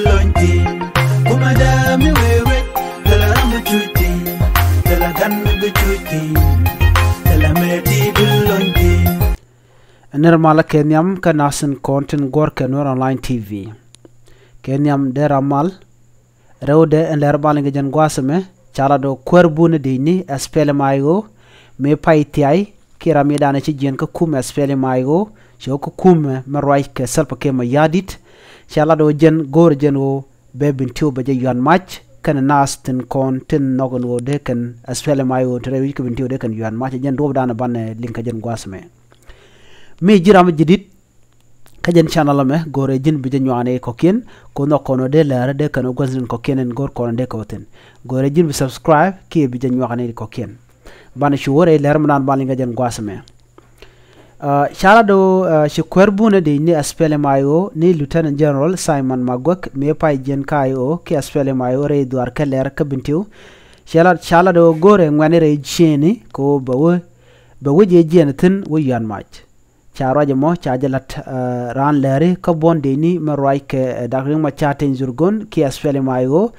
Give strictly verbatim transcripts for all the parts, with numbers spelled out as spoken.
Lɔny ti kumɛ dee mi wee wec thilɛ ram bi cuc ti thilɛ gan mi bi cuc ti thilɛ mɛ ti bi lɔny ti. Nir malä kɛ nhiam kä nasin kɔn tin guɔr kɛ Nuer Online T V. Kɛ nhiam dee ram mal rɛwdɛ ɛn lɛr bal in kɛ jɛn gua̱a̱th ɛmɛ ca lat ɔ kuäär bun ɛ dec ni S P L M I O mëë pay thiay kiɛ ram mi danɛ ci jiɛn kä kumɛ S P L M I O cɛ wä kä kumɛ mɛ ruac kɛ Salva Kiir Mayardit. Ca lat ɔ jɛn go̱o̱rɛ jɛn ɣöö bɛ Bentiu bɛ jɛ yuan mac kɛnɛ naath tin kɔn tin nhɔk ɛn ɣöö dee kɛn S P L M I O ti rɛy wi̱c kä Bentiu dee kɛn yuan mac ɛ jɛn duɔ̱ɔ̱p danɛ banɛ liŋ kɛ jɛn gua̱a̱th ɛmɛ. Mi ji̱ ram ji̱ dit kä jɛn channel ɛmɛ go̱o̱rɛ ji̱n bi jɛ nyuakni kɔ̱kiɛn. Ko̱n nhɔk kɔn ɔ dee lɛr dee kɛn ɔ gua̱th tin kɔ̱kiɛn ɛn go̱o̱r kɔn ɔ dee kɛ wä thi̱n. Go̱o̱rɛ ji̱n bi subscribe kiɛ bi jɛ nyuakni kɔ̱kiɛn. Banɛ cu wä rɛy lɛr mi naan ban liŋ kɛ jɛn gua̱a̱th ɛmɛ. Ca lat ɔ ci kuäär bunä dec ni S P L M I O ni Lieutenant General Simon Maguek mëë pay jiɛn kä I O kiɛ S P L M I O rɛy dhuaar kä lɛr kä Bentiu. Ca lat ɔ go̱o̱rɛ ŋuɛ̈ni rɛy ciëëni kɛ ɣöö bɛ wä bɛ wä jɛ jiɛn thi̱n wä yuan mac. Ca ruac ɛmɔ ca jɛ lat raan lɛri kä buɔ̱n dec ni mɛ ruac kɛ Doctor Riek Machar Teny Dhurgon kiɛ S P L M I O.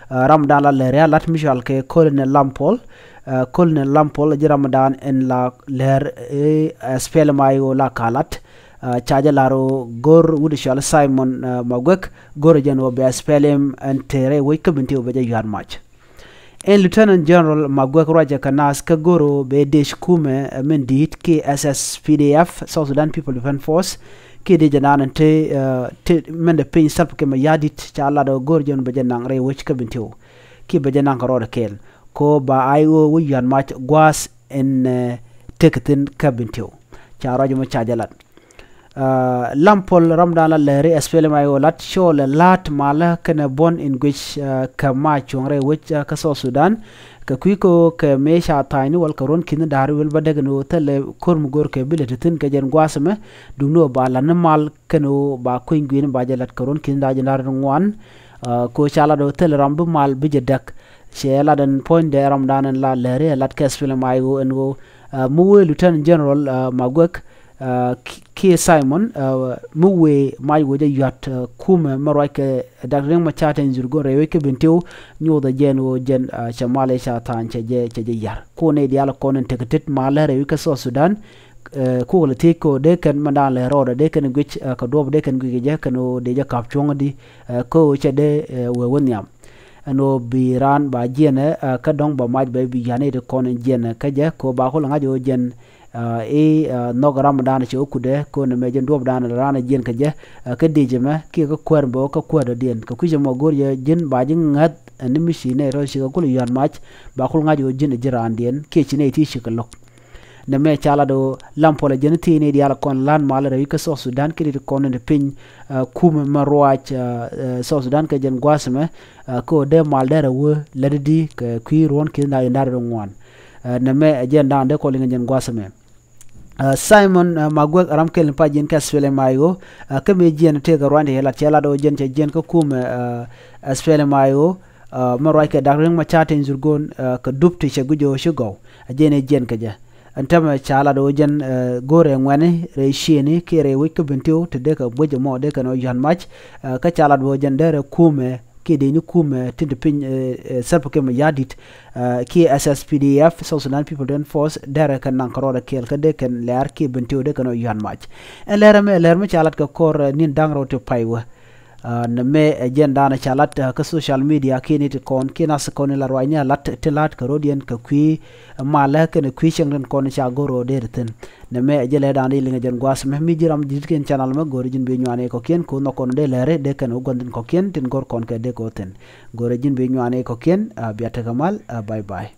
Ram dan la lɛri a lat mi cual kɛ Colonel Lam Pol. Colonel Lam Pol ji̱ ram dan ɛn la lɛr S P L M I O la ka lat. Ca jɛ lar ɔ go̱r wut cual Simon Maguek go̱r jɛn ɔ bɛ S P L M ɛn tëë rɛy wec kä Bentiu bɛ jɛ yuan mac. Ɛn Lieutenant General Maguek ruacɛ kɛ naath kä go̱r ɔ bɛ dec kumɛ min di̱i̱t ki S S P D F, South Sudan People Defense Force, ki dec jɛ naan ɛn te te min dɛ piny Salva Kiir Mayardit ca lat ɔ go̱r jɛn bɛ jɛ naŋ rɛy wec kä Bentiu. Ki bɛ jɛ naŋ kɛ rɔɔdɛ kɛɛl ko ba I O wä yuan mac gua̱a̱th ɛn tek thi̱n kä Bentiu. Ca ruac ɛmɔ ca jɛ lat. Lam Pol ram dan la lɛri S P L M I O lat cɔɔlɛ la̱a̱t malä kɛnɛ buɔ̱n in guic kɛ mac cuɔ̱ŋ rɛy wec kä South Sudan. Kɛ kui̱ kɛ ɣöö kɛ mëë ca tha̱a̱cni wäl kɛ ruɔ̱n ki̱n da̱r wel bä däk ni ɣöö thilɛ ko̱r mi go̱o̱r kɛ bi lɛ te thi̱n kɛ jɛn gua̱a̱th ɛmɛ. Duŋni ɣöö ba la̱t ni mal kɛn ɣöö ba kueny gui̱n ba jɛ la̱t kɛ ruɔ̱n ki̱n da̱r jɛ da̱r ŋuan. Kɛ ɣöö ca lat ɣöö thilɛ ram bi mal bi jɛ däk. Cɛ lat ɛn puɔ̱nydɛ ram dan ɛn la lɛri ɛ lat kɛ S P L M I O ɛn ɣöö mi wee Lieutenant General Maguek kiɛ Simon mi wëë mac wëë jɛ yuat kumɛ mɛ ruac kɛ Doctor Riek Machar Teny Dhurgon rɛy wec kä Bentiu. Nyothɛ jɛn ɣöö jɛn cɛ mal ëë ca tha̱a̱ny cɛ jɛ cɛ jɛ ya̱r. Kun nɛy diaal kɔn in tekɛ tet malä rɛy wec kä South Sudan. Kuk lɛ thiec kɛ ɣöö dee kɛn mɛn da̱a̱n lɛ rɔɔdɛ dee kɛn guic kɛ duɔ̱ɔ̱p dee kɛn guic kɛ jɛ kɛn ɣöö dee jɛ ka̱p cuɔ̱ŋädi. Kɛ ɣöö cɛ dee wee wä nhiam. Ɛn ɣöö bi raan ba jiɛnɛ kä dɔ̱ŋ ba mac bɛ bi ya̱n i̱ ti kɔn in jiɛnɛ kä jɛ kɛ ɣöö ba kulɛ ŋa̱c ɣöö jɛn i̱ nhɔk ram dan cɛ wä kutdɛ kɛ ɣöö nɛmɛ jɛn duɔ̱ɔ̱p dan raan jiɛn kɛ jɛ. Kä dec ɛmɛ kiɛ kä kuäär bɛ wä kä kuäär dɔ̱diɛn kɛ kui̱c ɛmɔ go̱o̱r jɛ ji̱n ba ji̱ ŋäth ɛn ni mi ci nɛy rɔ̱ cikɛ kulɛ yuan mac. Ba kul ŋa̱c ɣöö ji̱n ɛ ji̱ raandiɛn kiɛ ci nɛy ti cikɛ lo̱k. Nɛmɛ ca lat ɣöö Lam Pol ɛ jɛn thiec ni diaal kɔn la̱a̱t mal rɛy kä South Sudan kiɛ ti kɔn ni piny. Kumɛ mɛ ruac South Sudan kɛ jɛn gua̱a̱th ɛmɛ. Kä ɣöö dee mal derɛ wä lätdi kɛ kui̱ ruɔ̱n ki̱n da̱r in da̱r in ŋuan. Nɛmɛ ɛ jɛn da̱a̱n dee kɔn liŋ ɛ jɛn gua̱a̱th ɛmɛ. Simon Maguek ram kɛl in pa jiɛn kɛ S P L M I O. Kä mëë jiɛn tëëkɛ ruanydiɛn lat cɛ lat ɣöö jɛn cɛ jiɛn kä kumɛ S P L M I O. Mɛ ruac kɛ Doctor Riek Machar Teny Dhurgon kɛ dup ti cɛ guic ɣöö ci gɔw. Ɛ jɛn ɛ jiɛn kɛ jɛ. Ɛn täämɛ ca lat ɣöö jɛn go̱o̱rɛ ŋuɛ̈ni rɛy ciëëni kiɛ rɛy wec kä Bentiu te dee kɛ buec ɛmɔ dee kɛn ɣöö yuan mac. Kä ca lat ɣöö jɛn derɛ kumɛ kiɛ dee ni kumɛ tin te piny Salva Kiir Mayardit kiɛ S S P D F, South Sudan People Defense Force, derɛ kɛ naŋ kɛ rɔɔdɛ kɛɛl kä dee kɛn lɛr kiɛ Bentiu dee kɛn ɣöö yuan mac. Ɛn lɛr ɛmɛ lɛr mi ca lat kɛ kɔr ni̱n da̱ŋ rɛw ti pay wä. Nɛmɛ ɛ jɛn da̱a̱n ca lat kä social media kiɛ ni ti kɔn kiɛ nath kɔn in la ruacni a lat ti la̱t kɛ ro̱diɛn kɛ kui̱ malä kɛnɛ kui̱ cäŋ tin kɔn ca go̱r ɣöö dee ti thi̱n. Nɛmɛ ɛ jɛn lɛ da̱a̱n di liŋ ɛ jɛn gua̱a̱th mɛ mi ji̱ ram ji̱ dit kiɛn channel mɛ go̱r ji̱n bi nyuani kɔ̱kiɛn ko̱ nhɔk kɔn dee lɛri dee kɛn wä gua̱n thi̱n kɔ̱kiɛn tin go̱r kɔn kɛ dee kɛ wä thi̱n. Go̱r ji̱n bi nyuani kɔ̱kiɛn bia tekɛ mal. Bye bye.